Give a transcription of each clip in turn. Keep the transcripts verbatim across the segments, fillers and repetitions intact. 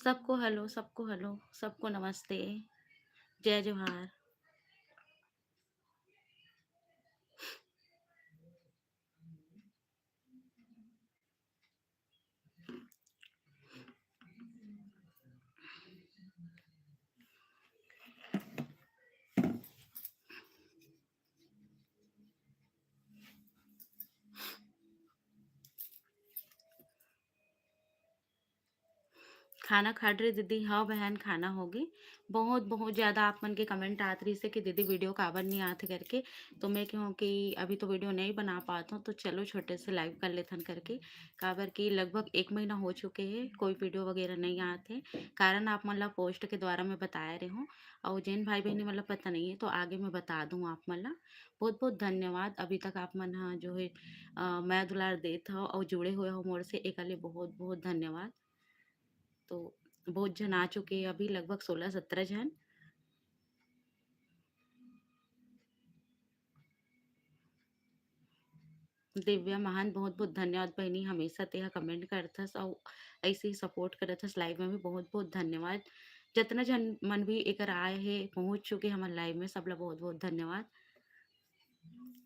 सबको हेलो, सबको हेलो, सबको नमस्ते, जय जोहार। खाना खा डरे दीदी? हाँ बहन, खाना होगे। बहुत, बहुत ज़्यादा आप मन के comment आत रहिस हे कि दीदी video काबर नहीं आत हे करके। तो मैं कहूँ कि अभी तो video नहीं बना पात हूँ, तो चलो छोटे से live कर लेथन करके। काबर कि लगभग एक महीना हो चुके हे, कोई video वगैरह नहीं आत हे। कारण आप मन ला post के द्वारा मैं बताए रहे हूँ, और जिन भाई बहनी मतलब पता नहीं है तो आगे मैं बता दूँ आप मन ला। बहुत, बहुत धन्यवाद अभी तक आप मन हा जो है, अ, मया दुलार देत हव और जुड़े हुए हो मोर से, एकर लिए बहुत, बहुत धन्यवाद। तो बहुत झन आ चुके हैं अभी, लगभग सोलह सत्रह झन। दिव्या महान, बहुत-बहुत धन्यवाद बहिनी, हमेशा तेहा comment करथस अउ ऐसे ही support करत हस live में भी, बहुत-बहुत धन्यवाद। जतना झन मन भी एकर आए हे, पहुँच चुके हमर live में, सबला बहुत-बहुत धन्यवाद।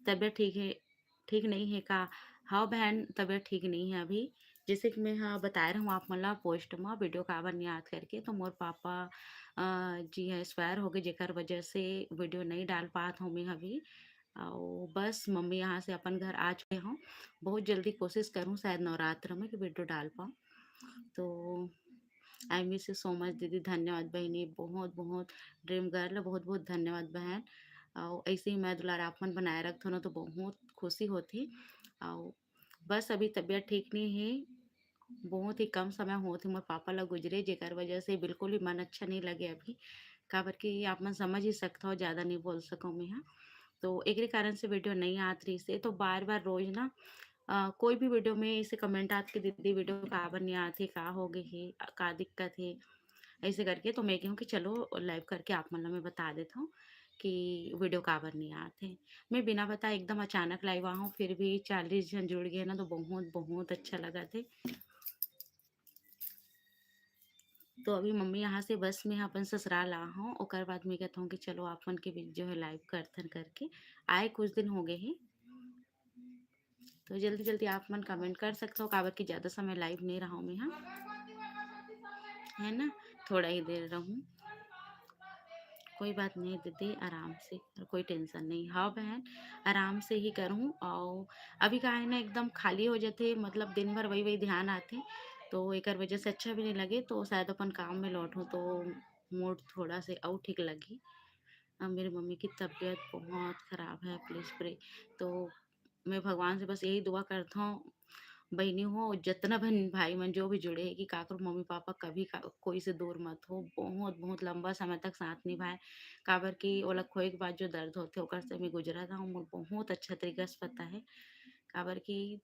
तबियत ठीक है, ठीक नहीं है का? हाँ बहन, तबियत ठीक नहीं है अभी। जैसे कि मैं हा बताए रहूँ आप मन ला post म, video काबर नहीं आत करके, तो मोर पापा, अ, जी है, expire हो गए, जेकर वजह से video नहीं डाल पात हूँ मैं अभी। अउ बस मम्मी यहाँ से अपन घर आ चुके हूँ। बहुत जल्दी कोशिश करूँ शायद नवरात्र में कि video डाल पाऊँ। तो I miss you so much दीदी, धन्यवाद बहिनी, बहुत, बहुत dream girl, बहुत, बहुत धन्यवाद बहन। अउ ऐसे ही मया दुलार आप मन बनाए रखथो ना तो बहुत खुशी होथे। अउ बस अभी तबियत ठीक नहीं है, बहुत ही कम समय होत हे मोर पापा ला गुजरे, जेकर वजह से बिल्कुल भी मन अच्छा नहीं लगे अभी, काबर कि आप मन समझ ही सकथव, ज़्यादा नहीं बोल सकव मैं हा। तो एकरे कारण से video नहीं आत रहिस हे, तो बार-बार रोज ना, अ, कोई भी video में ऐसे comment आत कि दीदी video काबर नहीं आत हे, का हो गए हे, अ, का दिक्कत हे, ऐसे करके। तो मैं कहूँ कि चलो live करके आप मन ला मैं बता देत हूँ कि video काबर नहीं आत हे। मैं बिना बताए एकदम अचानक live आ हूँ, फिर भी चालीस झन जुड़ गए ना, तो बहुत, बहुत अच्छा लगत हे। तो अभी मम्मी यहाँ से बस में अपन ससुराल आ हूँ, ओकर बाद मैं कहत हूँ कि चलो आप मन के बीच जो है live करथन करके। आए कुछ दिन हो गए हे, तो जल्दी-जल्दी आप मन comment कर सकथव, काबर कि ज़्यादा समय live नहीं रहूँ मैं हा, है ना, थोड़ा ही देर रहूँ। कोई बात नहीं दीदी, आराम से, कोई tension नहीं। हाँ बहन, आराम से ही करहूँ। अउ अभी का है ना, एकदम खाली हो जाथे, मतलब दिन भर वही-वही ध्यान आथे, तो एकर वजह से अच्छा भी नहीं लगे, तो शायद अपन काम में लौटहूँ तो mood थोड़ा से अउ ठीक लगही। अ, मेरी मम्मी की तबीयत बहुत खराब है, please pray। तो मैं भगवान से बस यही दुआ करत हूँ, बहिनी हो, जतना बहन भाई मन जो भी जुड़े हे कि काकरो मम्मी पापा कभी का, कोई से दूर मत हो, बहुत, बहुत लंबा समय तक साथ निभाए, काबर कि ओला खोए के बाद जो दर्द होथे, ओकर से मैं गुजरत हूँ, मोर बहुत अच्छा तरीका से पता है, काबर कि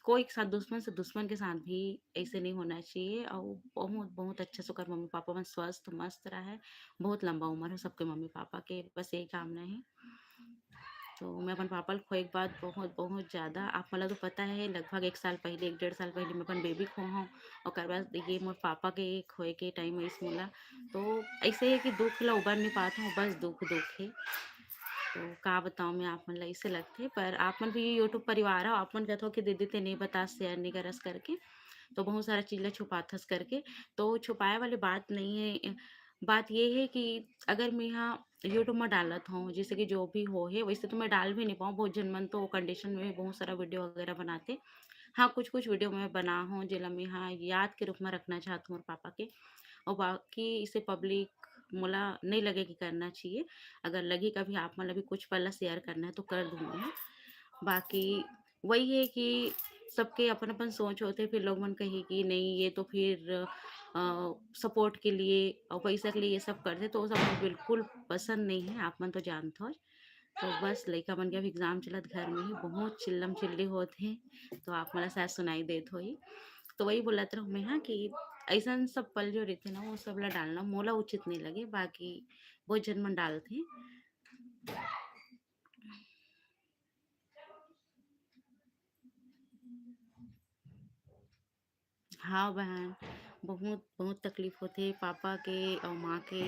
कोई के साथ दुश्मन से दुश्मन के साथ भी ऐसे नहीं होना चाहिए, अउ बहुत, बहुत अच्छा से ओकर मम्मी पापा मन स्वस्थ मस्त रहे, बहुत लंबा उम्र हो सबके मम्मी पापा के, बस यही कामना है। तो मैं अपन पापा ल खोए के बाद बहुत, बहुत ज़्यादा, आप मन ला तो पता है, लगभग एक साल पहले, एक डेढ़ साल पहले मैं अपन baby खोए हूँ, ओकर बाद ये मोर पापा के खोए के time आइस मोला। तो ऐसे है कि दुख ला उबर नहीं पात हूँ, बस दुख, दुख है। तो का बताऊँ मैं आप मन ला, ऐसे लगथे, पर आप मन भी YouTube परिवार हो, आप मन कहत हो कि दीदी ते नहीं बतास, share नहीं करस करके, तो बहुत सारा चीज़ ला छुपाथस करके, तो छुपाए वाली बात नहीं है। बात ये है कि अगर मैं यहाँ YouTube में डालत हूँ, जैसे कि जो भी हो है, वैसे तो मैं डाल भी नहीं पाऊँ, बहुत झन मन तो condition में बहुत सारा video वगैरह बनाथे। हाँ, कुछ-कुछ video मैं बना हूँ, जेला मैं यहाँ याद के रूप में रखना चाहत हूँ मोर पापा के, और बाकी इसे public मोला नहीं लगे कि करना चाहिए। अगर लगी कभी आप मन ला भी कुछ पल ला share करना है तो कर दूँगी मैं। बाकी वही है कि सबके अपन-अपन सोच होथे, फिर लोग मन कही कि नहीं ये तो फिर, अ, support के लिए और पैसा के लिए ये सब करथे, तो वो सब मोला बिल्कुल पसंद नहीं है, आप मन तो जानथो। तो बस लइका मन के अब exam चलत घर में ही, बहुत चिल्लम चिल्ली होत हे, तो आप मन ला शायद सुनाई देत होही। तो वही बोलत रहूँ मैं हा कि अइसन सब पल जो रहिथे ना, वो सब ला डालना मोला उचित नहीं लगे, बाकी बहुत झन मन डालथे। हाँ बहन, बहुत, बहुत तकलीफ होथे पापा के अउ माँ के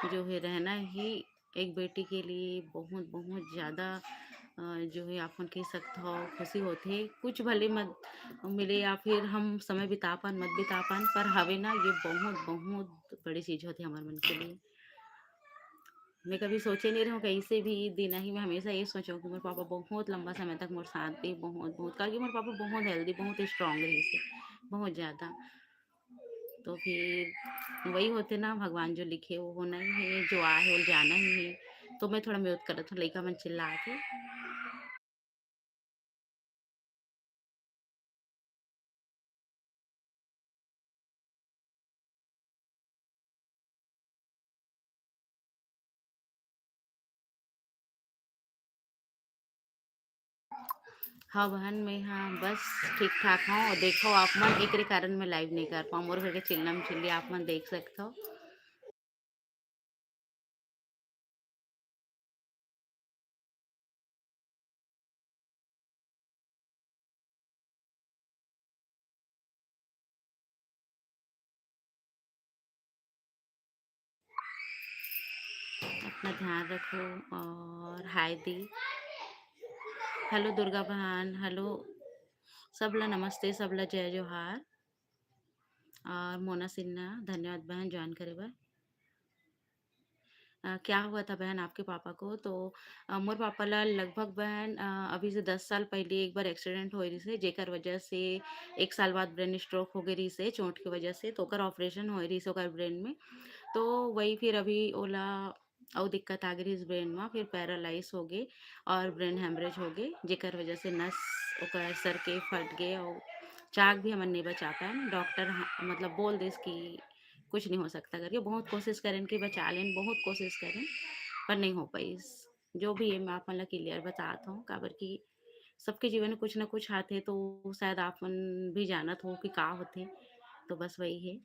जो है रहना ही एक बेटी के लिए बहुत, बहुत ज़्यादा अ, जो है आप मन कह सकथव खुशी होथे। कुछ भले मत मिले या फिर हम समय बिता पान, मत बिता पान, पर हवे ना ये बहुत, बहुत बड़ी चीज़ होथे हमर मन के लिए। मैं कभी सोचे नहीं रहूँ कहीं से भी दिन ही मैं हमेशा ये सोचूँ कि मोर पापा बहुत लंबा समय तक मोर साथ दे, बहुत, बहुत, काबर कि मोर पापा बहुत healthy, बहुत strong रहिस हे, बहुत ज़्यादा। तो फिर वही होथे ना, भगवान जो लिखे वो होना ही है, जो आए वो जाना ही है। तो मैं थोड़ा mute करत हूँ, लइका मन चिल्लात हे। हाँ बहन, मैं हाँ बस ठीक ठाक हूँ। और देखो आप मन, एकरे कारण मैं live नहीं कर पाऊँ, मोर घर के चिल्लम चिल्ली आप मन देख सकथव। अपना ध्यान रखो। और हाय दी, हेलो दुर्गा बहन, हेलो, सबला नमस्ते, सबला जय जोहार। और मोना सिन्हा, धन्यवाद बहन join करे बर। अ, क्या हुआ था बहन आपके पापा को? तो अ, मोर पापा ला लगभग बहन अ, अभी से दस साल पहले एक बार accident होए रहिस हे, जेकर वजह से एक साल बाद brain stroke हो गए रहिस हे चोट के वजह से, तो ओकर operation होए रहिस हे ओकर brain में। तो वही फिर अभी ओला अउ दिक्कत आ गए रहिस brain में, फिर paralyze हो गए और brain hemorrhage हो गए, जेकर वजह से नस ओकर सर के फट गए और चाक भी हमन नहीं बचा पाएन। डॉक्टर ह-, मतलब बोल दिस कि कुछ नहीं हो सकता करके। बहुत कोशिश करेन कि बचा लेन, बहुत कोशिश करेन, पर नहीं हो पाइस। जो भी है मैं आप मन ला clear बतात हूँ, काबर कि सबके जीवन में कुछ ना कुछ आथे, तो शायद आप मन भी जानत हो कि का होथे। तो बस वही है।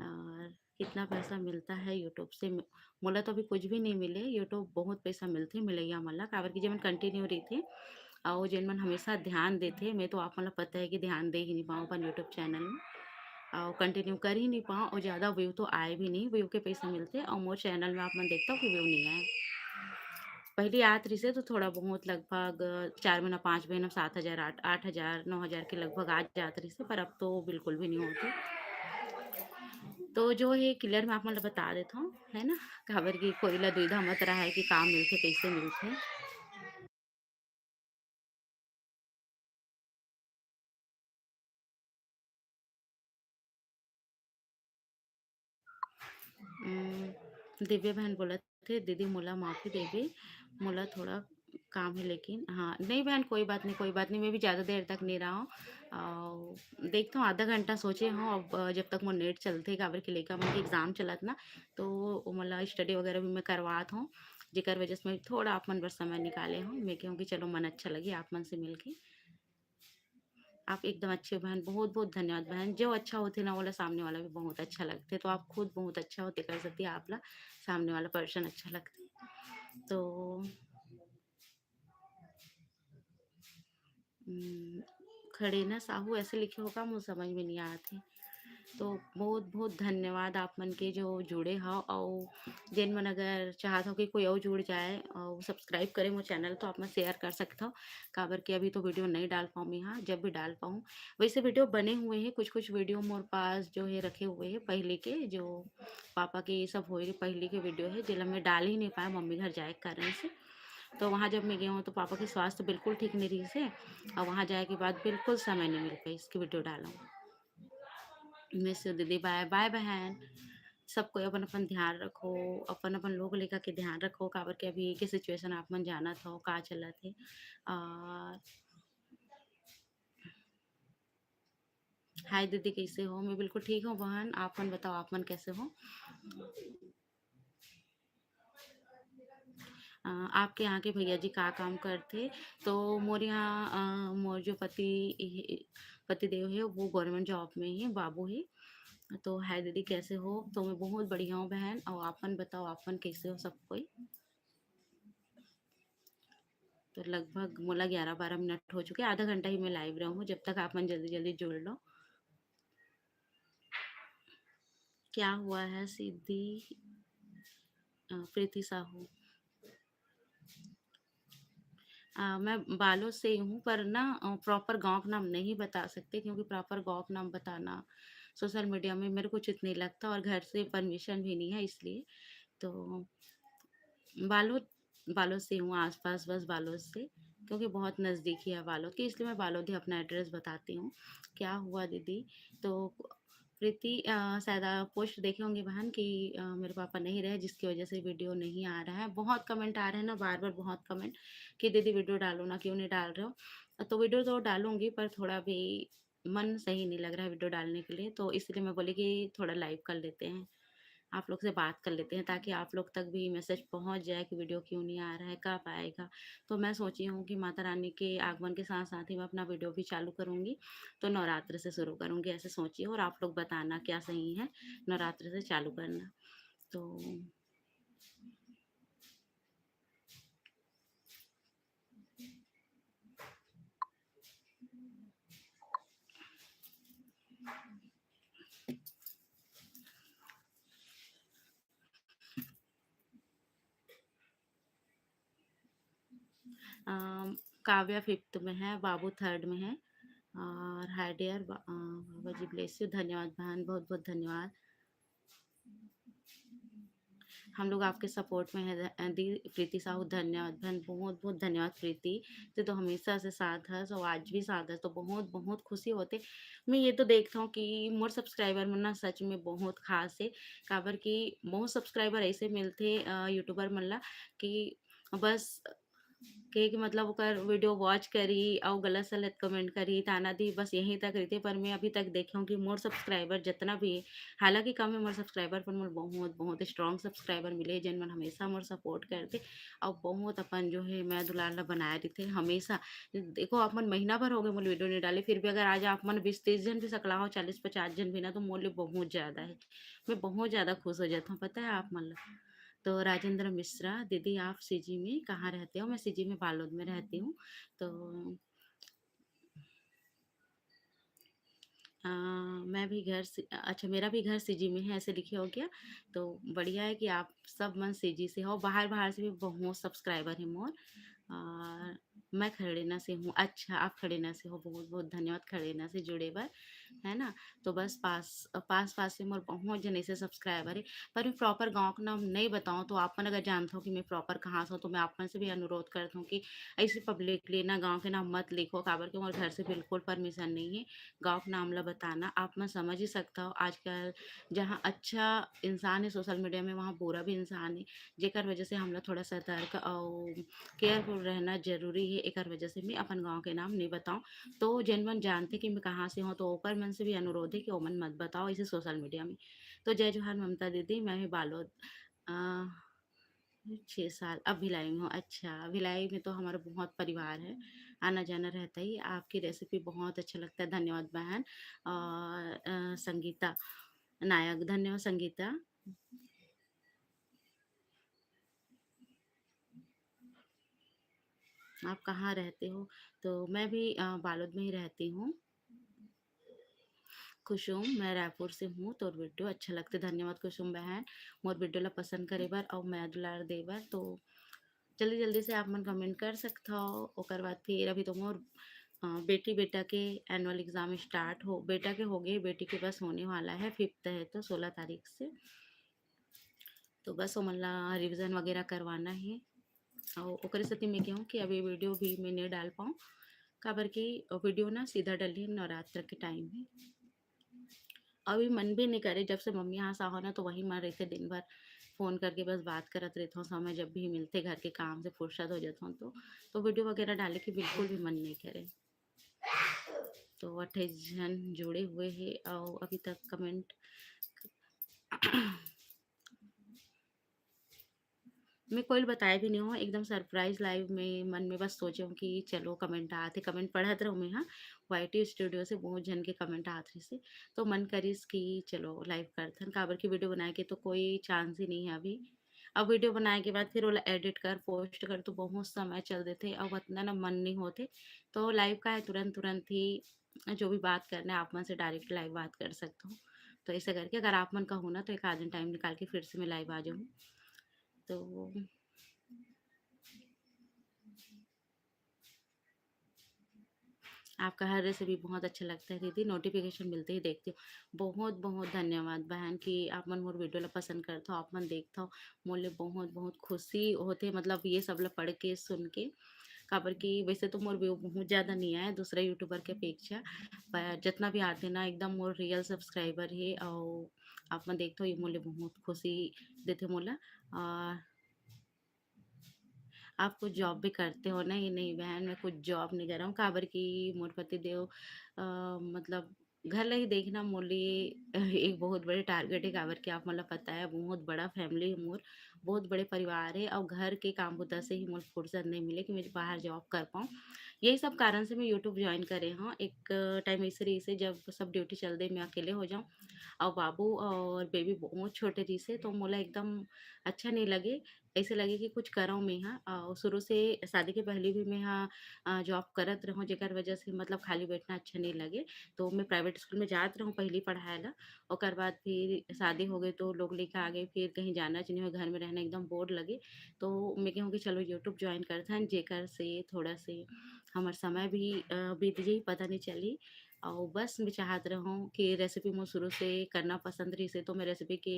और कितना पैसा मिलता है YouTube से? म-, मोला तो अभी कुछ भी नहीं मिले। YouTube बहुत पैसा मिलथे मिलैया मन ला, काबर कि जेमन continue रहिथे अउ जेन मन हमेशा ध्यान देथे, मैं तो आप मन ला पता है कि ध्यान दे ही नहीं पाऊँ अपन YouTube channel में, अउ continue कर ही नहीं पाऊँ, अउ ज़्यादा view तो आए भी नहीं, view के पैसा मिलथे, अउ मोर channel में आप मन देखता हो कि view नहीं आए। पहले आत रहिसे तो थोड़ा बहुत लगभग चार महीना, पाँच महीना, सात हजार, आठ, आठ हजार, नौ हजार के लगभग आ जात रहिसे, पर अब तो बिल्कुल भी नहीं होते। तो जो है clear मैं आप मन ला बता देता हूँ, है ना, काबर कि कोई ला दुविधा मत रहे कि का मिलथे, कैसे मिलथे। उम, दिव्या बहन बोलत हे, "दीदी मोला माफी देबे, मोला थोड़ा काम है लेकिन।" हाँ, नहीं बहन, कोई बात नहीं, कोई बात नहीं, मैं भी ज़्यादा देर तक नहीं रहा हूँ। अ, देखता हूँ आधा घंटा सोचे हूँ, अब जब तक मोर net चलथे, काबर कि लइका मन के exam चलत ना, तो ओमन ला study वगैरह भी मैं करवात हूँ, जेकर वजह से मैं थोड़ा आप मन बर समय निकाले हूँ। मैं कहूँ कि चलो मन अच्छा लगे आप मन से मिलके। आप एकदम अच्छे हो बहन, बहुत-बहुत धन्यवाद बहन। जो अच्छा होथे ना, ओला सामने वाला भी बहुत अच्छा लगथे। तो आप खुद बहुत अच्छा हो, तेकर सेती आप ला सामने वाला person अच्छा लगथे। तो उम, खड़ेना साहू ऐसे लिखे हो का, मोर समझ में नहीं आत हे। तो बहुत-बहुत धन्यवाद आप मन के जो जुड़े हव, अउ जेन मन अगर चाहत हो कि कोई अउ जुड़ जाए अउ subscribe करे मोर channel, तो आप मन share कर सकथव, काबर कि अभी तो video नहीं डाल पाऊँ मैं यहाँ, जब भी डाल पाऊँ। वैसे video बने हुए हैं, कुछ-कुछ video मोर पास जो है रखे हुए हैं पहले के, जो पापा के ये सब होए रहे पहले के video है, जेला मैं डाल ही नहीं पाया मम्मी घर जाए के कारण से। तो वहाँ जब मैं गई हूँ तो पापा के स्वास्थ्य बिल्कुल ठीक नहीं रहिस हे, अउ वहाँ जाए के बाद बिल्कुल समय नहीं मिल पाइस कि video डालूँ। Miss you दीदी, bye bye बहन। सब कोई अपन-अपन ध्यान रखो, अपन-अपन लोग लइका के ध्यान रखो, काबर के अभी के situation आप मन जानत हो का चलत हे। और हाय दीदी, कैसे हो? मैं बिल्कुल ठीक हूँ बहन, आप मन बताओ, आप मन कैसे हो? अ, आपके यहाँ के भैया जी का काम करथे? तो मोर यहाँ, अ, मोर जो पति हे, पति देव हे, वो government job में हे, बाबू हे। तो हाय दीदी, कैसे हो? तो मैं बहुत बढ़िया हूँ बहन, अउ आप मन बताओ, आप मन कैसे हो सब कोई? तो लगभग मोला ग्यारह बारह मिनट हो चुके, आधा घंटा ही मैं live रहूँ, जब तक आप मन जल्दी-जल्दी जुड़ लो। क्या हुआ है सिद्धि, अ, प्रीति साहू? अ, मैं बालोद से ही हूँ, पर ना, अ, प्रॉपर गाँव का नाम नहीं बता सकते, क्योंकि प्रॉपर गाँव का नाम बताना सोशल मीडिया में मेरे को उचित नहीं लगता और घर से परमिशन भी नहीं है इसलिए। तो बालोद, बालोद से हूँ, आस-पास बस बालोद से, क्योंकि बहुत नज़दीक ही है बालोद के, इसलिए मैं बालोद ही अपना एड्रेस बताती हूँ। क्या हुआ दीदी? तो प्रीति, अ, शायद आप पोस्ट देखे होंगे बहन कि, अ, मेरे पापा नहीं रहे, जिसकी वजह से वीडियो नहीं आ रहा है। बहुत कमेंट आ रहे हैं ना बार-बार, बहुत कमेंट कि दीदी वीडियो डालो ना, क्यों नहीं डाल रहे हो? तो वीडियो तो डालूँगी, पर थोड़ा अभी मन सही नहीं लग रहा है वीडियो डालने के लिए, तो इसलिए मैं बोली कि थोड़ा लाइव कर लेते हैं, आप लोग से बात कर लेते हैं, ताकि आप लोग तक भी मैसेज पहुँच जाए कि वीडियो क्यों नहीं आ रहा है, कब आएगा। तो मैं सोची हूँ कि माता रानी के आगमन के साथ-साथ ही मैं अपना वीडियो भी चालू करूँगी, तो नवरात्र से शुरू करूँगी, ऐसे सोची हूँ। और आप लोग बताना क्या सही है, नवरात्र से चालू करना। तो अम, काव्या फिफ्थ में है, बाबू थर्ड में है। और हाय डियर बा-, अ, बाबा जी ब्लेस यू। धन्यवाद बहन, बहुत बहुत धन्यवाद। हम लोग आपके सपोर्ट में है ध-, अ, दी प्रीति साहू। धन्यवाद बहन, बहुत बहुत धन्यवाद प्रीति, ते तो हमेशा से साथ है, सो आज भी साथ है, तो बहुत बहुत खुशी होते। मैं ये तो देखता हूँ कि मोर सब्सक्राइबर मन ना सच में बहुत खास है, काबर कि बहुत सब्सक्राइबर ऐसे मिलते, अ, यूट्यूबर मन ला कि बस कहे कि मतलब ओकर वीडियो वॉच करी अउ गलत सलत कमेंट करी, ताना दी, बस यहीं तक रहिथे। पर मैं अभी तक देखे हूँ कि मोर सब्सक्राइबर जितना भी है, हालांकि कम है मोर सब्सक्राइबर, पर मोर बहुत, बहुत स्ट्रॉन्ग सब्सक्राइबर मिले, जेन मन हमेशा मोर सपोर्ट करथे अउ बहुत अपन जो है मया दुलार ला बनाए रहिथे हमेशा। देखो, अपन महीना भर हो गए मोर वीडियो नहीं डाले, फिर भी अगर आज आप मन बीस तीस जन भी सकलाहो, चालीस पचास जन भी ना, तो मोर लिए बहुत ज़्यादा है। मैं बहुत ज़्यादा खुश हो जाता हूँ, पता है आप मन ला। तो राजेंद्र मिश्रा, दीदी आप सीजी में कहाँ रहते हो? मैं सीजी में बालोद में रहती हूँ। तो अ, मैं भी घर से, अच्छा, मेरा भी घर सीजी में है, ऐसे लिखे हो क्या? तो बढ़िया है कि आप सब मन सीजी से हो। बाहर, बाहर से भी बहुत सब्सक्राइबर है मोर। और मैं खड़ेना से हूँ। अच्छा, आप खड़ेना से हो, बहुत, बहुत धन्यवाद खड़ेना से जुड़े बर, है ना? तो बस पास, पास, पास से मोर बहुत जन ऐसे सब्सक्राइबर है, पर मैं प्रॉपर गाँव का नाम नहीं बताऊँ, तो आप मन अगर जानते हो कि मैं प्रॉपर कहाँ से हूँ, तो मैं आप मन से भी अनुरोध करता हूँ कि ऐसे पब्लिकली ना गाँव के नाम मत लिखो, काबर कि मोर घर से बिल्कुल परमिशन नहीं है गाँव के नाम ला बताना। आप मन समझ ही सकता हो, आजकल जहाँ अच्छा इंसान है सोशल मीडिया में, वहाँ बुरा भी इंसान है, जेकर वजह से हमला थोड़ा सतर्क अउ केयरफुल रहना जरूरी है। एकर वजह से मैं अपन गाँव के नाम नहीं बताऊँ। तो जेन मन जानते कि मैं कहाँ से हूँ, तो ओकर मन से भी अनुरोध है कि ओमन मत बताओ इसे सोशल मीडिया में। तो जय जोहार ममता दीदी, मैं भी बालोद, अ, छह साल अब भिलाई में हूँ। अच्छा, भिलाई में तो हमारा बहुत परिवार है, आना जाना रहता ही। आपकी रेसिपी बहुत अच्छा लगता है, धन्यवाद बहन। और, अ, संगीता नायक, धन्यवाद संगीता। आप कहाँ रहते हो? तो मैं भी, अ, बालोद में ही रहती हूँ। कुसुम, मैं रायपुर से हूँ, तोर वीडियो अच्छा लगते। धन्यवाद कुसुम बहन, मोर वीडियो ला पसंद करे बर अउ मया दुलार दे बर। तो जल्दी-जल्दी से आप मन कमेंट कर सकथव। ओकर बाद फिर अभी तो मोर, अ, बेटी बेटा के एनुअल एग्जाम स्टार्ट हो, बेटा के हो गए, बेटी के बस होने वाला है, फिफ्थ है तो सोलह तारीख से। तो बस ओमन ला रिवीजन वगैरह करवाना है। अउ ओकरे सेती मैं कहूँ कि अभी वीडियो भी मैं नहीं डाल पाऊँ, काबर कि वीडियो ना सीधा डलही नवरात्र के टाइम ही। अभी मन भी नहीं करे, जब से मम्मी यहाँ से आहो ना, तो वही मन रहते, दिन भर फोन करके बस बात करत रहता हूँ, समय जब भी मिलते घर के काम से फुर्सत हो जाता हूँ तो, तो वीडियो वगैरह डाले के बिल्कुल भी मन नहीं करे। तो अट्ठाईस जन जुड़े हुए हैं और अभी तक कमेंट मैं कोई ल बताए भी नहीं हूँ, एकदम सरप्राइज लाइव में मन में बस सोचे हूँ कि चलो कमेंट आत हे, कमेंट पढ़त रहूँ मैं, हाँ, वाईटी स्टूडियो से बहुत जन के कमेंट आत रहिस हे, तो मन करिस कि चलो लाइव करथन, काबर कि वीडियो बनाए के तो कोई चांस ही नहीं है अभी। अब वीडियो बनाए के बाद फिर ओला एडिट कर, पोस्ट कर तो बहुत समय चल देथे, अब उतना ना मन नहीं होथे, तो लाइव का है तुरंत, तुरंत ही जो भी बात करना है आप मन से डायरेक्ट लाइव बात कर सकते हो। तो ऐसा करके अगर आप मन का हो ना, तो एक आध दिन टाइम निकाल के फिर से मैं लाइव आ जाऊँ। तो आपका हर रेसिपी बहुत अच्छा लगता है दीदी, नोटिफिकेशन मिलते ही देखती हूँ। बहुत बहुत धन्यवाद बहन कि आप मन मोर वीडियो ला पसंद करत हो, आप मन देखत हो, मोर ले बहुत बहुत खुशी होथे, मतलब ये सब ला पढ़ के सुन के। काबर कि वैसे तो मोर व्यू बहुत ज़्यादा नहीं आए दूसरा यूट्यूबर के अपेक्षा, पर जितना भी आते ना एकदम मोर रियल सब्सक्राइबर है। और आप मन देखत हो ये मोर ले बहुत खुशी देथे मोला। और आप कुछ जॉब भी करते हो? नहीं नहीं बहन, मैं कुछ जॉब नहीं कर रहा हूँ, काबर कि मोर पति देव अ, मतलब घर ला ही देखना मोर लिए एक बहुत बड़े टारगेट है, काबर कि आप मन ला पता है बहुत बड़ा फैमिली है मोर, बहुत बड़े परिवार है और घर के काम बुता से ही मोर फुर्सत नहीं मिले कि मैं बाहर जॉब कर पाऊँ। यही सब कारण से मैं यूट्यूब ज्वाइन करे हूँ। एक टाइम ऐसे रही से जब सब ड्यूटी चल दे, मैं अकेले हो जाऊँ और बाबू और बेबी बहुत छोटे रही से, तो मोला एकदम अच्छा नहीं लगे। ऐसे लगे कि कुछ करव मैं हा। अ, शुरू से शादी के पहले भी मैं हा, अ, जॉब करत रहूँ, जेकर वजह से मतलब खाली बैठना अच्छा नहीं लगे। तो मैं प्राइवेट स्कूल में जात रहूँ पहली पढ़ाए ला, ओकर बाद फिर शादी हो गई तो लोग लेके आ गए, फिर कहीं जाना च नहीं हो, घर में रहना एकदम बोर लगे। तो मैं कहूँ कि चलो यूट्यूब ज्वाइन करथन, जेकर से थोड़ा से हमर समय भी, अ, बीत जाही, पता नहीं चली। और बस मैं चाहत रहूँ कि रेसिपी मोर शुरू से करना पसंद रही से, तो मैं रेसिपी के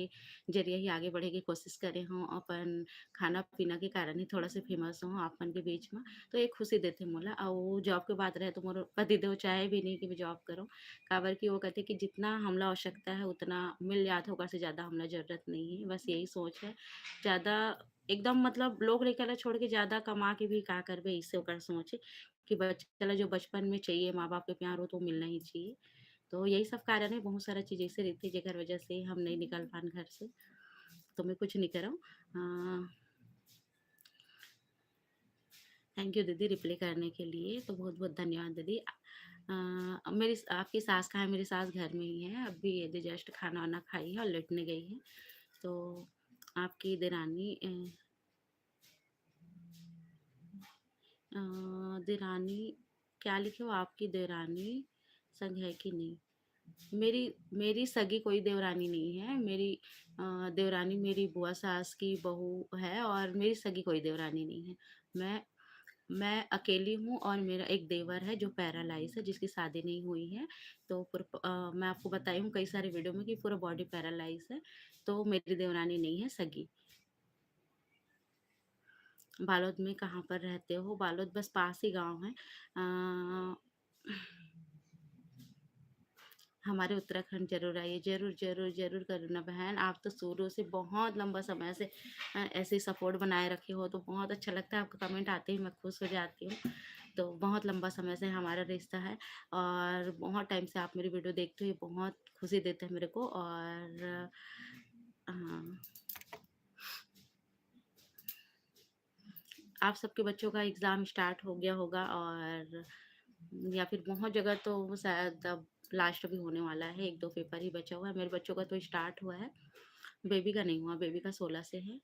जरिए ही आगे बढ़े के कोशिश करे हूँ। अपन खाना पीना के कारण ही थोड़ा से फेमस हूँ आप मन के बीच में, तो एक खुशी देथे मोला। और जॉब के बात रहे तो मोर पतिदेव चाहे भी नहीं कि मैं जॉब करूँ, काबर कि वो कहते कि जितना हमला आवश्यकता है उतना मिल जात है, ओकर से ज़्यादा हमला जरूरत नहीं है। बस यही सोच है। ज़्यादा एकदम मतलब लोग लइका ला छोड़ के ज़्यादा कमा के भी का करबे, इससे ओकर सोच है कि बच्चा ला जो बचपन में चाहिए, माँ बाप के प्यार, वो तो मिलना ही चाहिए। तो यही सब कारण है, बहुत सारा चीज़ ऐसे रहते जेकर वजह से हम नहीं निकल पान घर से। तो मैं कुछ नहीं करव। अ, थैंक यू दीदी रिप्लाई करने के लिए, तो बहुत-बहुत धन्यवाद दीदी। अ, मेरी स-, आपकी सास कहाँ है? मेरी सास घर में ही है, अभी ये दे जस्ट खाना वाना खाई है और लेटने गई है। तो आपकी देरानी, अ, अ, देरानी क्या लिखे हो? आपकी देरानी संग है कि नहीं? मेरी, मेरी सगी कोई देवरानी नहीं है। मेरी, अ, देवरानी मेरी बुआ सास की बहू है और मेरी सगी कोई देवरानी नहीं है। मैं, मैं अकेली हूँ और मेरा एक देवर है जो पैरालाइज है, जिसकी शादी नहीं हुई है। तो पूरा प-, अ, मैं आपको बताई हूँ कई सारे वीडियो में कि पूरा बॉडी पैरालाइज है, तो मेरी देवरानी नहीं है सगी। बालोद में कहाँ पर रहते हो? बालोद बस पास ही गाँव है। अ, हमारे उत्तराखंड ज़रूर आइए। ज़रूर, ज़रूर, ज़रूर करूँ ना बहन, आप तो शुरू से बहुत लंबा समय से, अ, ऐसे ही सपोर्ट बनाए रखे हो, तो बहुत अच्छा लगता है। आपका कमेंट आते ही मैं खुश हो जाती हूँ। तो बहुत लंबा समय से हमारा रिश्ता है और बहुत टाइम से आप मेरी वीडियो देखते हो, ये बहुत खुशी देता है मेरे को। और, हाँ। आप सबके बच्चों का एग्ज़ाम स्टार्ट हो गया होगा और या फिर बहुत जगह तो शायद अब लास्ट भी होने वाला है, एक दो पेपर ही बचा हुआ है। मेरे बच्चों का तो स्टार्ट हुआ है, बेबी का नहीं हुआ, बेबी का सोलह से है।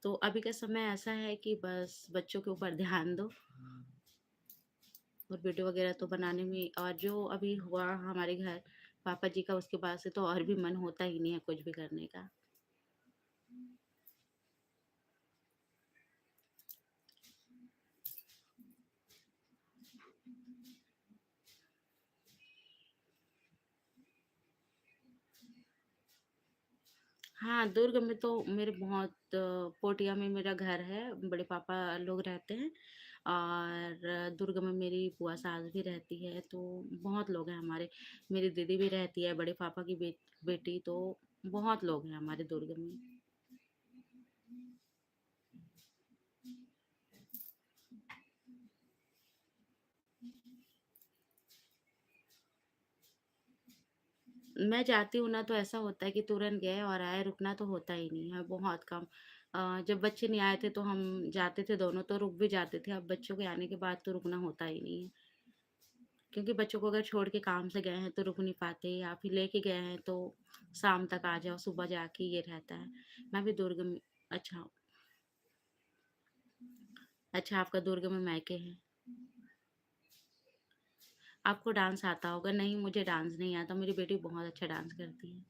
तो अभी का समय ऐसा है कि बस बच्चों के ऊपर ध्यान दो और वीडियो वगैरह तो बनाने में, और जो अभी हुआ हमारे घर पापा जी का, उसके बाद से तो और भी मन होता ही नहीं है कुछ भी करने का। हाँ, दुर्ग में तो मेरे बहुत, अ, पोटिया में मेरा घर है, बड़े पापा लोग रहते हैं और दुर्ग में मेरी बुआ सास भी रहती है, तो बहुत लोग हैं हमारे। मेरी दीदी भी रहती है, बड़े पापा की बे-, बेटी, तो बहुत लोग हैं हमारे दुर्ग में। मैं जाती हूँ ना, तो ऐसा होता है कि तुरंत गए और आए, रुकना तो होता ही नहीं है, बहुत कम। अ, जब बच्चे नहीं आए थे, तो हम जाते थे दोनों, तो रुक भी जाते थे। अब बच्चों के आने के बाद तो रुकना होता ही नहीं है, क्योंकि बच्चों को अगर छोड़ के काम से गए हैं, तो रुक नहीं पाते, या फिर लेके गए हैं, तो शाम तक आ जाओ, सुबह जाके, ये रहता है। मैं भी दुर्ग में, अच्छा, अच्छा, आपका दुर्ग में मायके है। आपको डांस आता होगा। नहीं, मुझे डांस नहीं आता, मेरी बेटी बहुत अच्छा डांस करती है।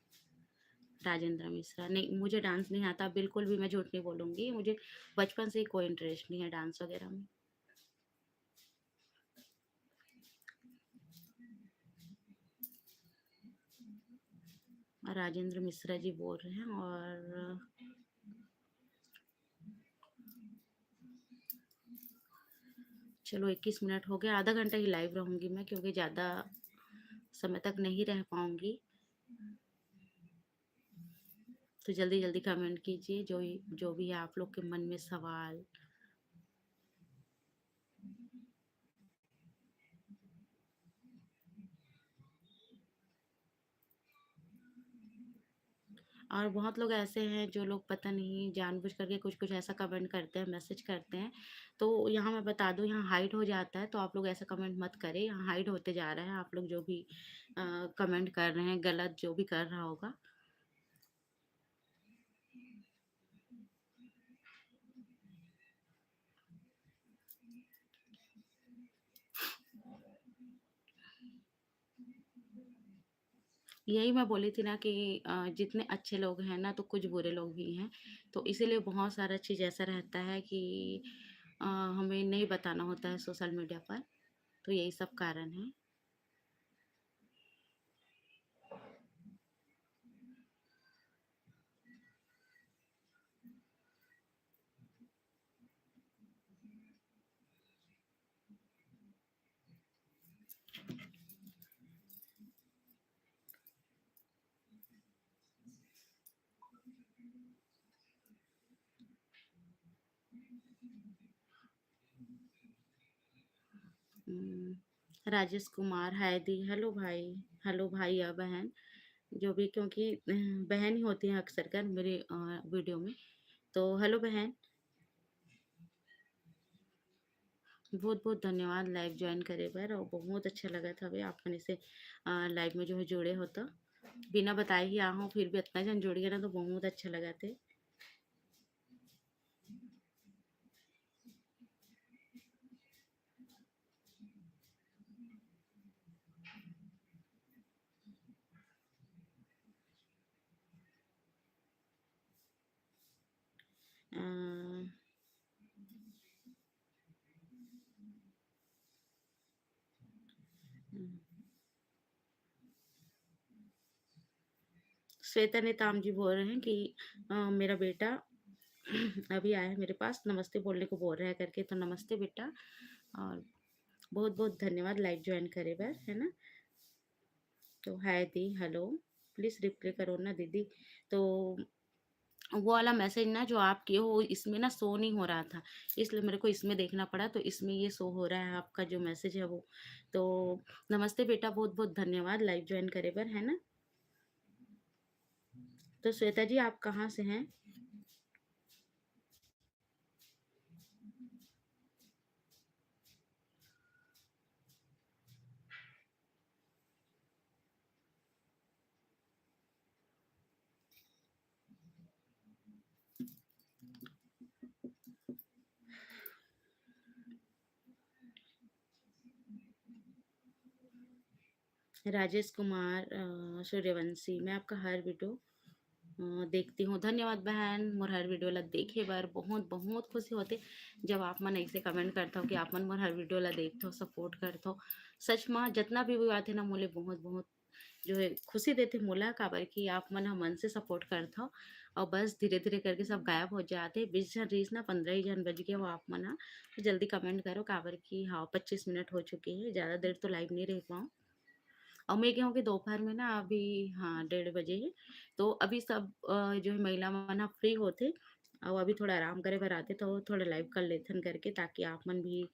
राजेंद्र मिश्रा, नहीं, मुझे डांस नहीं आता, बिल्कुल भी मैं झूठ नहीं बोलूँगी, मुझे बचपन से ही कोई इंटरेस्ट नहीं है डांस वगैरह में। राजेंद्र मिश्रा जी बोल रहे हैं। और चलो, इक्कीस मिनट हो गए, आधा घंटा ही लाइव रहूँगी मैं, क्योंकि ज़्यादा समय तक नहीं रह पाऊँगी। तो जल्दी-जल्दी कमेंट कीजिए, जो, जो भी है आप लोग के मन में सवाल। और बहुत लोग ऐसे हैं जो लोग पता नहीं जानबूझ करके कुछ-कुछ ऐसा कमेंट करते हैं, मैसेज करते हैं। तो यहाँ मैं बता दूँ, यहाँ हाइड हो जाता है, तो आप लोग ऐसा कमेंट मत करें, यहाँ हाइड होते जा रहा है। आप लोग जो भी अ, कमेंट कर रहे हैं, गलत जो भी कर रहा होगा। यही मैं बोली थी ना कि अ, जितने अच्छे लोग हैं ना, तो कुछ बुरे लोग भी हैं। तो इसीलिए बहुत सारा चीज़ ऐसा रहता है कि अ, हमें नहीं बताना होता है सोशल मीडिया पर। तो यही सब कारण है। हम्म, राजेश कुमार, हाय दी, हेलो भाई, हेलो भाई या बहन, जो भी, क्योंकि, अ, बहन ही होती हैं अक्सर कर मेरे, अ, वीडियो में। तो हेलो बहन। बहुत-बहुत धन्यवाद लाइव जॉइन करे बर, और बहुत अच्छा लगत हवे आप मन से, अ, लाइव में जो है जुड़े हो तो। बिना बताए ही आ हो, फिर भी इतना झन जुड़ गे ना, तो बहुत अच्छा लगत हे। अ, हम्म। श्वेता नेताम जी बोल रहे हैं कि, अ, मेरा बेटा अभी आया है मेरे पास, नमस्ते बोलने को बोल रहा है करके, तो नमस्ते बेटा, और बहुत-बहुत धन्यवाद लाइव जॉइन करे बर, है ना? तो हाय दी, हेलो, प्लीज रिप्लाई करो ना दीदी। तो वो वाला मैसेज ना जो आप किए हो, इसमें ना शो नहीं हो रहा था, इसलिए मेरे को इसमें देखना पड़ा, तो इसमें ये शो हो रहा है आपका जो मैसेज है वो। तो नमस्ते बेटा, बहुत-बहुत धन्यवाद लाइव जॉइन करे बर, है ना? तो श्वेता जी, आप कहाँ से हैं? राजेश कुमार, अ, सूर्यवंशी, मैं आपका हर वीडियो, अ, देखती हूँ। धन्यवाद बहन, मोर हर वीडियो ला देखे बर। बहुत, बहुत खुशी होथे, जब आप मन ऐसे कमेंट करथव कि आप मन मोर हर वीडियो ला देखथव, सपोर्ट करथव। सच में, जितना भी view आथे ना, मोले बहुत, बहुत जो है खुशी देथे मोला, काबर कि आप मन ह मन से सपोर्ट करथव। और बस धीरे-धीरे करके सब गायब हो जाथे। बीस झन रहिस ना, पंद्रह ही झन बच गे हो आप मन ह। तो जल्दी कमेंट करो, काबर कि हाँ, पच्चीस मिनट हो चुके हैं, ज़्यादा देर तो लाइव नहीं रह पाऊँ। और मैं कहूँ कि दोपहर में ना अभी, हाँ, डेढ़ बजे है, तो अभी सब, अ, जो है महिला मन ह फ्री होथे, और अभी थोड़ा आराम करे बर आथे, तो थोड़ा लाइव कर लेथन करके, ताकि आप मन भी,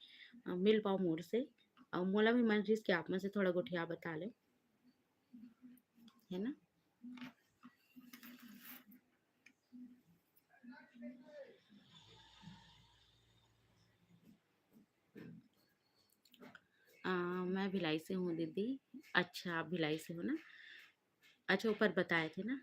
अ, मिल पाओ मोर से, और मोला भी मन रहिस कि आप मन से थोड़ा गोठिया बता ले, है ना? अ, मैं भिलाई से हूँ दीदी। अच्छा, आप भिलाई से हो ना? अच्छा, ऊपर बताए थे ना?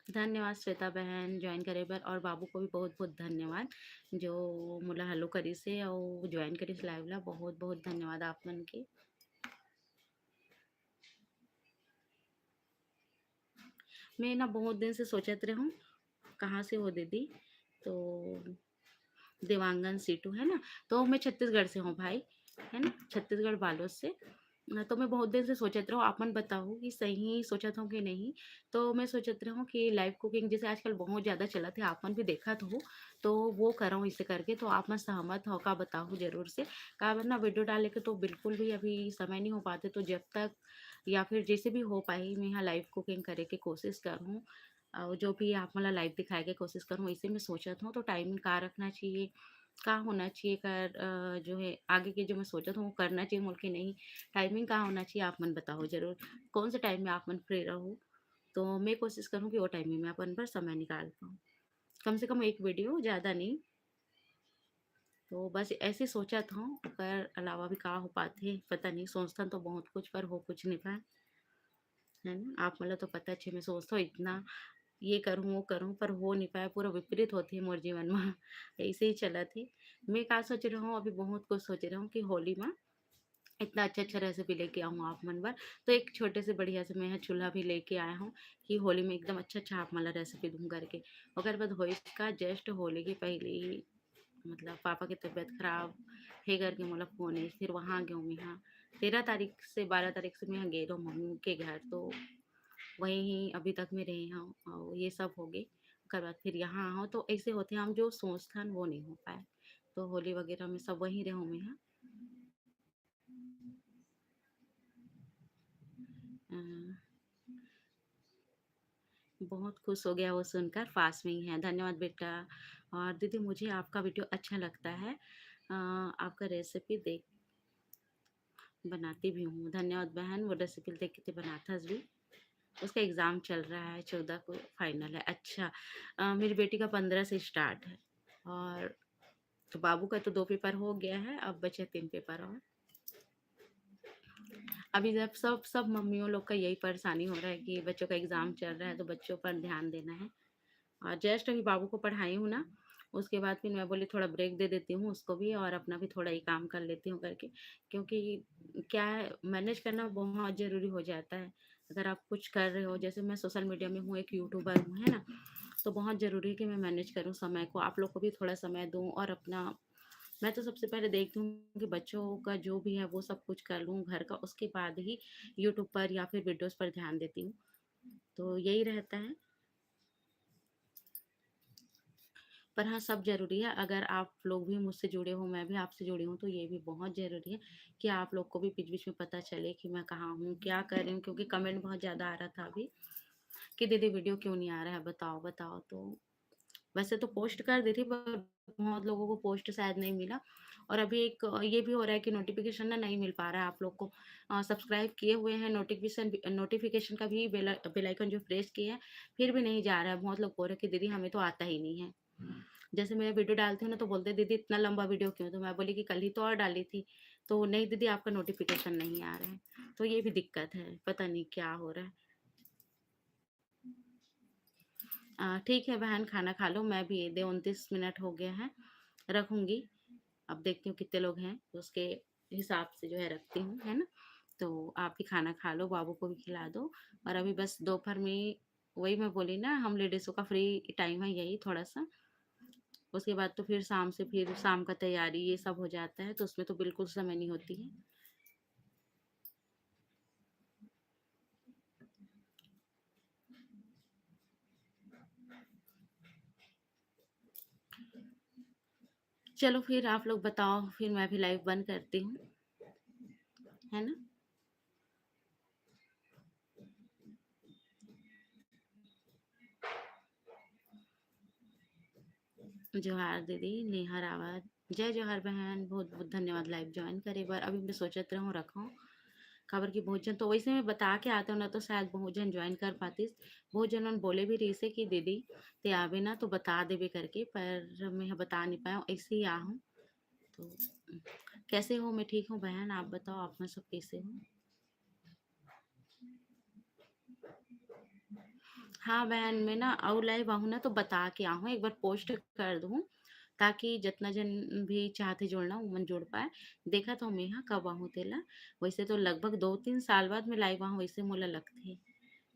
धन्यवाद श्वेता बहन join करे बर, और बाबू को भी बहुत-बहुत धन्यवाद, जो मोला hello करिस हे अउ join करिस live ला। बहुत-बहुत धन्यवाद आप मन के। मैं ना बहुत दिन से सोचत रहूँ, कहाँ से हो दीदी? तो देवांगन सीटू, है ना? तो मैं छत्तीसगढ़ से हूँ भाई, है ना? छत्तीसगढ़ बालोद से। अ, तो मैं बहुत दिन से सोचत रहूँ, आप मन बताओ कि सही सोचत हूँ कि नहीं? तो मैं सोचत रहूँ कि live cooking जैसे आजकल बहुत ज़्यादा चलत हे, आप मन भी देखत हो, तो वो करव इसे करके, तो आप मन सहमत हो का बताओ ज़रूर से। काबर ना video डाले के तो बिल्कुल भी अभी समय नहीं हो पाथे, तो जब तक या फिर जैसे भी हो पाही, मैं यहाँ live cooking करे के कोशिश करहूँ। अउ जो भी आप मन ला live दिखाए के कोशिश करहूँ, इसे मैं सोचत हूँ, तो timing का रखना चाहिए, का होना चाहिए कर, अ, जो है आगे के जो मैं सोचत हूँ, वो करना चाहिए मोला कि नहीं, timing का होना चाहिए, आप मन बताओ ज़रूर, कौन से time में आप मन free रहो, तो मैं कोशिश करहूँ कि वो time में मैं अपन बर समय निकाल पाऊँ। कम से कम एक video, ज़्यादा नहीं। तो बस ऐसे सोचत हूँ, ओकर अलावा भी का हो पाथे, पता नहीं, सोचथन तो बहुत कुछ, पर हो कुछ नहीं पाए, है ना? आप मन ला तो पता हे, मैं सोचत हूँ इतना, ये करहूँ, वो करहूँ, पर हो नहीं पाए, पूरा विपरीत होथे मोर जीवन में, ऐसे ही चलत हे। मैं का सोच रहूँ, अभी बहुत कुछ सोच रहूँ कि होली में इतना अच्छा-अच्छा recipe लेके आऊँ आप मन बर। तो एक छोटे से बढ़िया से मैं ह चूल्हा भी लेके आया हूँ कि होली में एकदम अच्छा-अच्छा आप मन ला recipe दूँ करके। ओकर बाद होइस का just होली के पहले ही मतलब पापा के तबीयत खराब हे करके मोला phone आइस, फिर वहाँ गेहूँ मैं हा। तेरह तारीख से, बारह तारीख से मैं हा गे रहूँ मम्मी के घर, तो वहीं ही अभी तक मैं रहे हूँ अउ ये सब हो गे। ओकर बाद फिर यहाँ आहूँ, तो ऐसे होथे हम जो सोचथन वो नहीं हो पाए। तो होली वगैरह में सब वहीं रहूँ मैं हा। अ, बहुत खुश हो गया वो सुनकर, पास में ही है। धन्यवाद बेटा। और दीदी, मुझे आपका video अच्छा लगता है। अ, आपका recipe देख बनाती भी हूँ। धन्यवाद बहन, वो recipe देख के ते बनाथस भी। उसका exam चल रहा है, चौदह को final है। अच्छा, अ, मेरी बेटी का पन्द्रह से start है और तो बाबू का तो दो paper हो गया है, अब बचे तीन paper और। अभी जब सब, सब मम्मियों लोग का यही परेशानी हो रहा है कि बच्चों का exam चल रहा है, तो बच्चों पर ध्यान देना है। और just अभी बाबू को पढ़ाई हूँ ना, उसके बाद फिर मैं बोली थोड़ा break दे देती हूँ उसको भी और अपना भी थोड़ा ये काम कर लेती हूँ करके, क्योंकि क्या है, manage करना बहुत ज़रूरी हो जाता है। अगर आप कुछ कर रहे हो, जैसे मैं social media में हूँ, एक YouTuber हूँ, है ना? तो बहुत ज़रूरी है कि मैं manage करूँ समय को, आप लोग को भी थोड़ा समय दूँ और अपना, मैं तो सबसे पहले देखती हूँ कि बच्चों का जो भी है वो सब कुछ कर लूँ घर का, उसके बाद ही YouTube पर या फिर videos पर ध्यान देती हूँ। तो यही रहता है। पर हाँ, सब ज़रूरी है। अगर आप लोग भी मुझसे जुड़े हो, मैं भी आपसे जुड़ी हूँ, तो ये भी बहुत ज़रूरी है कि आप लोग को भी बीच-बीच में पता चले कि मैं कहाँ हूँ, क्या कर रही हूँ, क्योंकि comment बहुत ज़्यादा आ रहा था अभी कि दीदी video क्यों नहीं आ रहा है, बताओ, बताओ। तो वैसे तो post कर दी थी, पर बहुत लोगों को post शायद नहीं मिला। और अभी एक, अ, ये भी हो रहा है कि notification ना नहीं मिल पा रहा है आप लोग को। अ, subscribe किए हुए हैं, notification भी, notification का भी bell, bell icon जो press किए हैं, फिर भी नहीं जा रहा है। बहुत लोग बोल रहे कि दीदी, हमें तो आता ही नहीं है। जैसे मैं video डालती हूँ ना, तो बोलते, "दीदी, इतना लंबा video क्यों?" तो मैं बोली कि कल ही तो और डाली थी। तो, "नहीं दीदी, आपका notification नहीं आ रहा है।" तो ये भी दिक्कत है, पता नहीं क्या हो रहा है। अ, ठीक है बहन, खाना खा लो, मैं भी, दे उनतीस मिनट हो गया है, रखूँगी। अब देखती हूँ कितने लोग हैं, उसके हिसाब से जो है रखती हूँ, है ना? तो आप भी खाना खा लो, बाबू को भी खिला दो। और अभी बस दोपहर में, वही मैं बोली ना, हम लेडीज़ों का free time है यही थोड़ा-सा। उसके बाद तो फिर शाम से, फिर शाम का तैयारी, ये सब हो जाता है, तो उसमें तो बिल्कुल समय नहीं होती है। चलो फिर आप लोग बताओ, फिर मैं भी live बंद करती हूँ, है ना? जोहार दीदी, नेहा रावत। जय जोहार बहन, बहुत-बहुत धन्यवाद live join करे बर। अभी मैं सोचत रहूँ रखूँ, काबर कि बहुत झन तो वैसे मैं बता के आते हूँ ना, तो शायद बहुत झन join कर पातिस। बहुत झन मन बोले भी रहिसे कि दीदी ते आबे ना तो बता देबे करके, पर मैं ह बता नहीं पाए हूँ, ऐसे ही आहूँ। तो कैसे हो? मैं ठीक हूँ बहन, आप बताओ आप मन सब कैसे हो? हाँ बहन, मैं ना अउ live आहूँ ना तो बता के आहूँ, एक बार post कर दूँ, ताकि जतना जन भी चाहथे जुड़ना, उमन जुड़ पाए। देखत हौं मैं हा कब आहूँ तेला। वैसे तो लगभग दो तीन साल बाद मैं live आहूँ, वैसे मोला लगथे,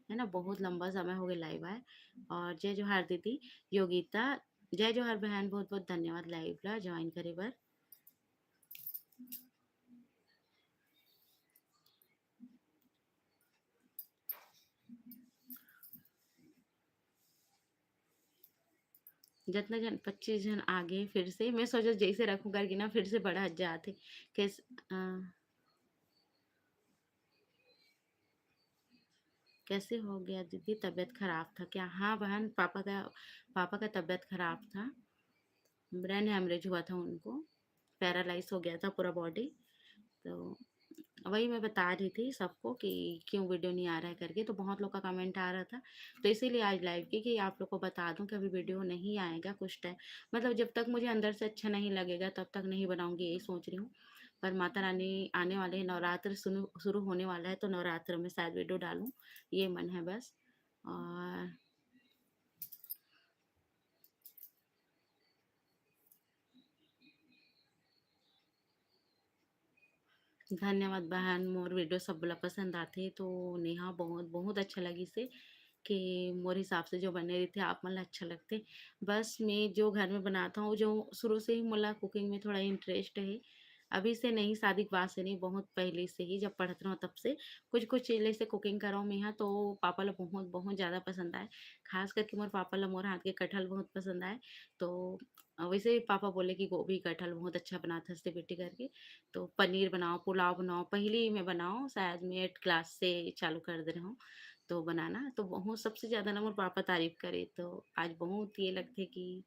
है ना, बहुत लंबा समय हो गया live आए। और जय जोहार दीदी योगिता, जय जोहार बहन, बहुत-बहुत धन्यवाद live ला join करे बर। जतना जन, पच्चीस जन आगे फिर से, मैं सोचा जैसे रखूँ करके ना फिर से बढ़त जात हे। कैस-, अ, कैसे हो गया दीदी, तबीयत खराब था क्या? हाँ बहन, पापा का, पापा का तबीयत खराब था, brain hemorrhage हुआ था उनको, paralyze हो गया था पूरा body। तो वही मैं बता रही थी सबको कि क्यों video नहीं आ रहा है करके, तो बहुत लोग का comment आ रहा था, तो इसीलिए आज live की कि आप लोग को बता दूं कि अभी video नहीं आएगा कुछ time, मतलब जब तक मुझे अंदर से अच्छा नहीं लगेगा तब तक नहीं बनाऊंगी, यही सोच रही हूँ। पर माता रानी आने वाले हैं, नवरात्र शुरू, शुरू होने वाला है, तो नवरात्र में शायद video डालूं, ये मन है बस। और धन्यवाद बहन, मोर video सब ला पसंद आथे। तो नेहा, बहुत, बहुत अच्छा लगिस हे कि मोर हिसाब से जो बने रहिथे, आप मन ला अच्छा लगथे। बस मैं जो घर में बनात हौं, जो शुरू से ही मोला cooking में थोड़ा interest हे, अभी से नहीं, शादी के बाद से नहीं, बहुत पहले से ही, जब पढ़त रहौं तब से कुछ-कुछ चीज जैसे cooking करौं मैं हा, तो पापा ला बहुत, बहुत ज्यादा पसंद आए। खास करके मोर पापा ला मोर हाथ के कटहल बहुत पसंद आए। तो अ, वैसे पापा बोले कि गोभी कटहल बहुत अच्छा बनाथस ते बेटी करके, तो पनीर बनाओ, पुलाव बनाओ। पहली मैं बनाओ, शायद मैं eighth class से चालू कर दे रहूँ तो बनाना, तो बहुत सबसे ज्यादा ना मोर पापा तारीफ करे, तो आज बहुत ये लगथे कि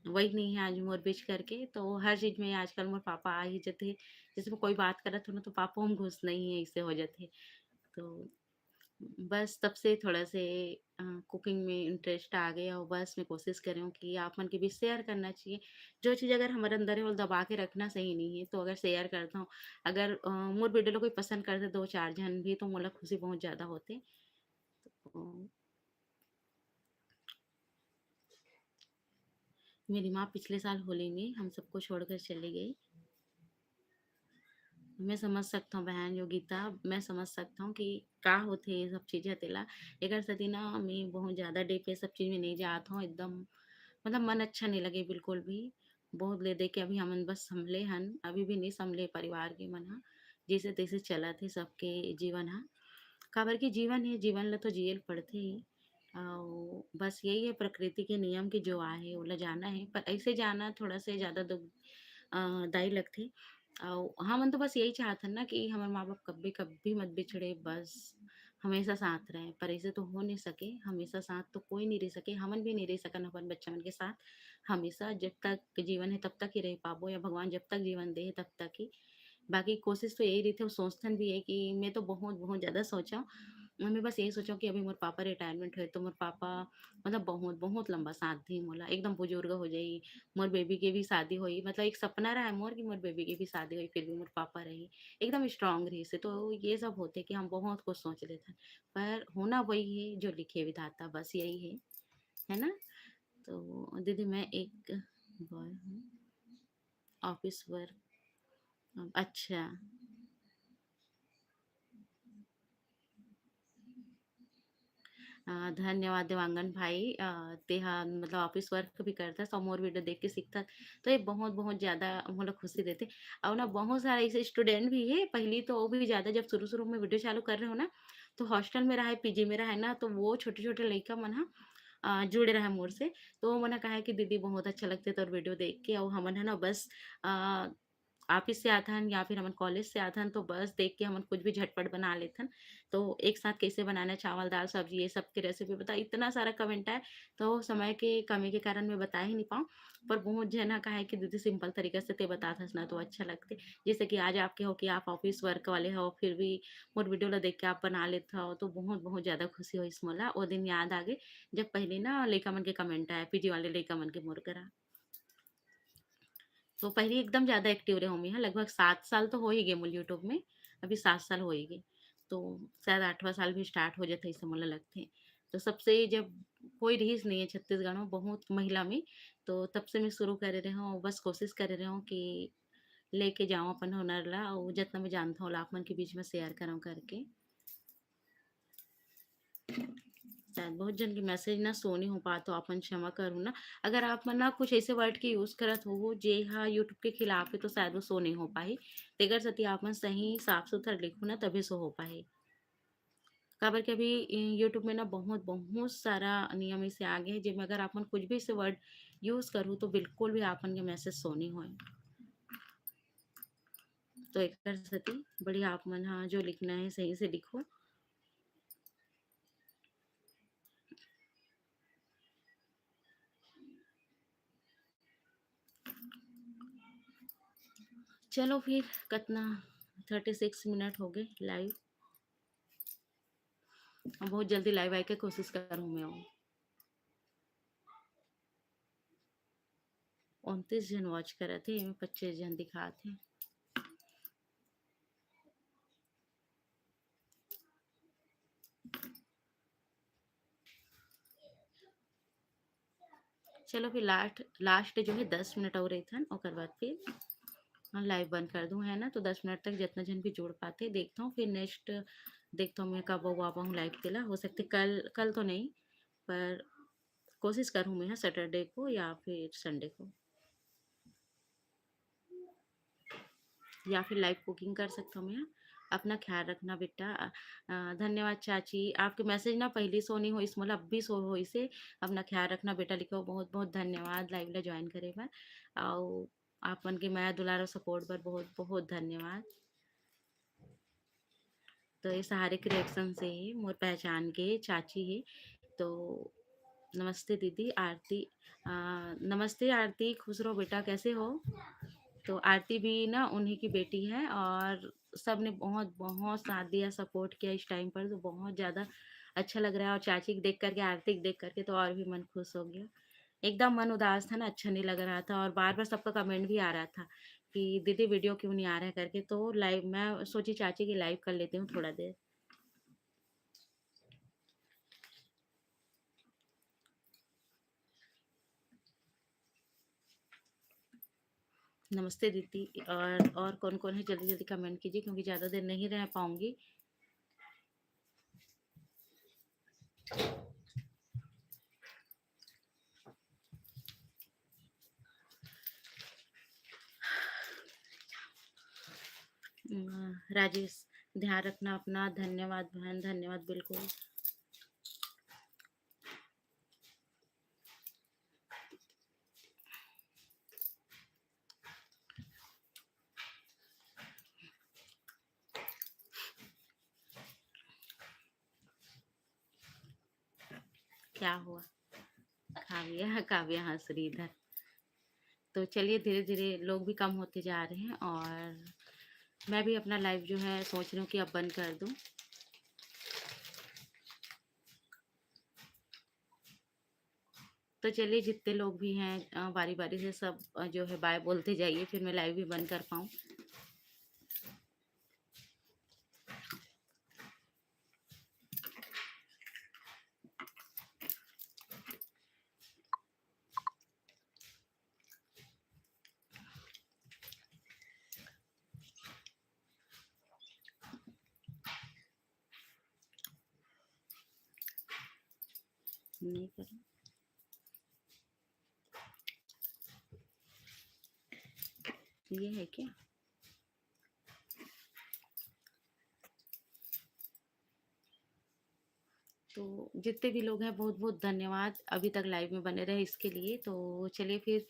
वही नहीं है आज मोर बीच करके। तो हर चीज में आजकल मोर पापा आ ही जथे, जैसे मैं कोई बात करत हूँ ना तो पापा हम घुस नहीं है, इससे हो जाते। तो बस तब से थोड़ा से अ, cooking में interest आ गया और बस मैं कोशिश कर रही हूँ कि आप मन के भी share करना चाहिए। जो चीज अगर हमारे अंदर है वो दबा के रखना सही नहीं है, तो अगर share करता हूँ, अगर अ, मोर video ला कोई पसंद करते दो चार जन भी, तो मोला खुशी बहुत ज्यादा होते। तो मेरी माँ पिछले साल होली में हम सबको छोड़कर चली गई। मैं समझ सकता हूँ बहन योगिता, मैं समझ सकता हूँ कि का होथे ये सब चीजें तेला। एकर सेती ना मैं बहुत ज्यादा deep ये सब चीज में नहीं जात हूँ, एकदम मतलब मन अच्छा नहीं लगे बिल्कुल भी। बहुत ले दे के अभी हमन बस संभले हन, अभी भी नहीं संभले परिवार के मन ह, जैसे तैसे चलत हे सबके जीवन ह। काबर कि जीवन हे, जीवन ल तो जिए ल पड़थे ही। अउ बस यही है प्रकृति के नियम के जो आहे ओला जाना है, पर ऐसे जाना थोड़ा से ज्यादा दुख अ, दाई लगथे। अउ हमन तो बस यही चाहथन ना कि हमर माँ-बाप कभी, कभी मत बिछड़े, बस हमेशा साथ रहे, पर ऐसे तो हो नहीं सके, हमेशा साथ तो कोई नहीं रह सके, हमन भी नहीं रह सकन अपन बच्चा मन के साथ हमेशा। जब तक जीवन है तब तक ही रह पाबो या भगवान जब तक जीवन दे है तब तक ही। बाकी कोशिश तो यही रहिथे, अउ सोचथन भी है कि मैं तो बहुत, बहुत ज्यादा सोचा हूँ। मैं बस यही सोचा हूँ कि अभी मोर पापा retirement होए तो मोर पापा मतलब बहुत, बहुत लंबा साथ दी मोला, एकदम बुजुर्ग हो जाई, मोर बेबी के भी शादी होई, मतलब एक सपना रहा है मोर कि मोर बेबी के भी शादी होई, फिर भी मोर पापा रही, एकदम strong रही से। तो ये सब होते कि हम बहुत कुछ सोच लेते हैं, पर होना वही है जो लिखे विधाता, बस यही है, है ना? तो दीदी मैं एक boy हूँ, office work, अच्छा। अ, धन्यवाद देवांगन भाई, अ, तेहा मतलब office work भी करथस अउ मोर video देख के सीखथस, तो ये बहुत, बहुत ज्यादा मोला खुशी देथे। अउ ना बहुत सारा ऐसे student भी हे, पहली तो वो भी ज्यादा जब शुरू-शुरू में video चालू कर रहे हो ना, तो hostel में रहे, पीजी में रहे ना, तो वो छोटे-छोटे लइका मन ह, अ, जुड़े रहे मोर से, तो वो मन ह कहा कि दीदी बहुत अच्छा लगथे तोर video देख के, अउ हमन ह ना बस, अ, office से आथन या फिर हमन college से आथन, तो बस देख के हमन कुछ भी झटपट बना लेथन। तो एक साथ कैसे बनाना है चावल, दाल, सब्जी, ये सब के recipe बता, इतना सारा comment आए, तो समय के कमी के कारण मैं बता ही नहीं पाऊँ। पर बहुत झन ह कहा है कि दीदी simple तरीका से ते बताथस ना, तो अच्छा लगथे। जैसे कि आज आपके हो कि आप office work वाले हो, फिर भी मोर video ला देख के आप बना लेत हो, तो बहुत, बहुत ज्यादा खुशी होइस मोला। वो दिन याद आ गए, जब पहले ना लइका मन के comment आए, पीजी वाले लइका मन के मोर करा। तो पहले एकदम ज्यादा active रहे हों मैं, हाँ, लगभग सात साल तो हो ही गए मोला YouTube में, अभी सात साल हो ही गए, तो शायद आठवां साल भी start हो जाता, ऐसे मोला लगथे। तो सबसे जब कोई रिहिस नहीं है छत्तीसगढ़ में बहुत महिला में, तो तब से मैं शुरू करे रहे हूँ, बस कोशिश करे रहे हूँ कि लेके जाऊँ अपन हुनर ला, और जितना मैं जानता हूँ, ला आप मन के बीच में शेयर करूँ करके। शायद बहुत जन के मैसेज ना शो नहीं हो पात, तो आप मन क्षमा करू ना। अगर आप मन ना कुछ ऐसे वर्ड के यूज़ करत हो, जे हा YouTube के खिलाफ है, तो शायद वो शो नहीं हो पाही। तेकर सेती आप मन सही साफ सुथरा लिखो ना, तभी शो हो पाही। काबर कि अभी इ-, YouTube में ना बहुत, बहुत सारा नियम ऐसे आ गए हैं, जेमे अगर आप मन कुछ भी ऐसे वर्ड यूज़ करू, तो बिल्कुल भी आप मन के मैसेज शो नहीं होए। तो एकर सेती बढ़िया आप मन हा जो लिखना है, सही से लिखो। चलो फिर, कितना, थर्टी सिक्स मिनट हो गए लाइव। अब बहुत जल्दी लाइव आए के कोशिश करूँ मैं। उनतीस जन वॉच करत हे, एमे पच्चीस जन दिखात हे। चलो फिर लास्ट, लास्ट जो है दस मिनट और रहिथन, ओकर बाद फिर लाइव बंद कर दूँ, है ना। तो दस मिनट तक जितना जन भी जुड़ पाते, देखता हूँ, फिर नेक्स्ट देखता हूँ मैं कब आ पाऊँ लाइव के ला। हो सकते कल, कल तो नहीं, पर कोशिश करूँ मैं, हाँ, सैटरडे को या फिर संडे को, या फिर लाइव कुकिंग कर सकता हूँ मैं। अपना ख्याल रखना बेटा। अ, अ, धन्यवाद चाची, आपके मैसेज ना पहली शो नहीं होइस, मोला अभी शो होइस हे। अपना ख्याल रखना बेटा लिखे हो। बहुत बहुत धन्यवाद लाइव ला ज्वाइन करे बर, और आप मन के मया दुलार और सपोर्ट बर बहुत बहुत धन्यवाद। तो ये सहारे क्रिएशन से ही मोर पहचान के चाची है। तो नमस्ते दीदी, आरती। अ, नमस्ते आरती, खुश रहो बेटा, कैसे हो? तो आरती भी ना उन्हीं की बेटी है और सब ने बहुत, बहुत साथ दिया, सपोर्ट किया इस टाइम पर, तो बहुत ज़्यादा अच्छा लग रहा है। और चाची को देख करके, आरती को देख करके तो और भी मन खुश हो गया। एकदम मन उदास था ना, अच्छा नहीं लग रहा था और बार-बार सबका कमेंट भी आ रहा था कि दीदी वीडियो क्यों नहीं आ रहा है करके। तो लाइव, मैं सोची चाची की लाइव कर लेती हूँ थोड़ा देर। नमस्ते दीदी। और, और कौन-कौन है, जल्दी-जल्दी कमेंट कीजिए, क्योंकि ज़्यादा देर नहीं रह पाऊँगी। अ, राजेश, ध्यान रखना अपना। धन्यवाद बहन, धन्यवाद, बिल्कुल। क्या हुआ? काव्या, काव्या, हाँ, श्रीधर। तो चलिए, धीरे-धीरे लोग भी कम होते जा रहे हैं और मैं भी अपना लाइव जो है, सोच रही हूँ कि अब बंद कर दूँ। तो चलिए, जितने लोग भी हैं, अ, बारी-बारी से सब, अ, जो है, बाय बोलते जाइए, फिर मैं लाइव भी बंद कर पाऊँ। नहीं करो। ये है क्या? तो जितने भी लोग हैं, बहुत-बहुत धन्यवाद अभी तक लाइव में बने रहे इसके लिए। तो चलिए फिर,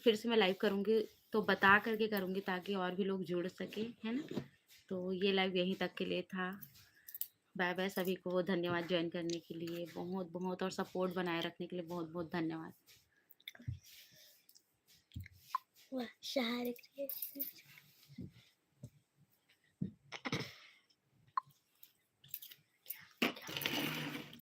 फिर से मैं लाइव करूँगी तो बता करके करूँगी ताकि और भी लोग जुड़ सकें, है ना? तो ये लाइव यहीं तक के लिए था। बाय बाय सभी को, धन्यवाद ज्वाइन करने के लिए, बहुत-बहुत, और सपोर्ट बनाए रखने के लिए बहुत-बहुत धन्यवाद। वाह, सहारे क्रिएशन।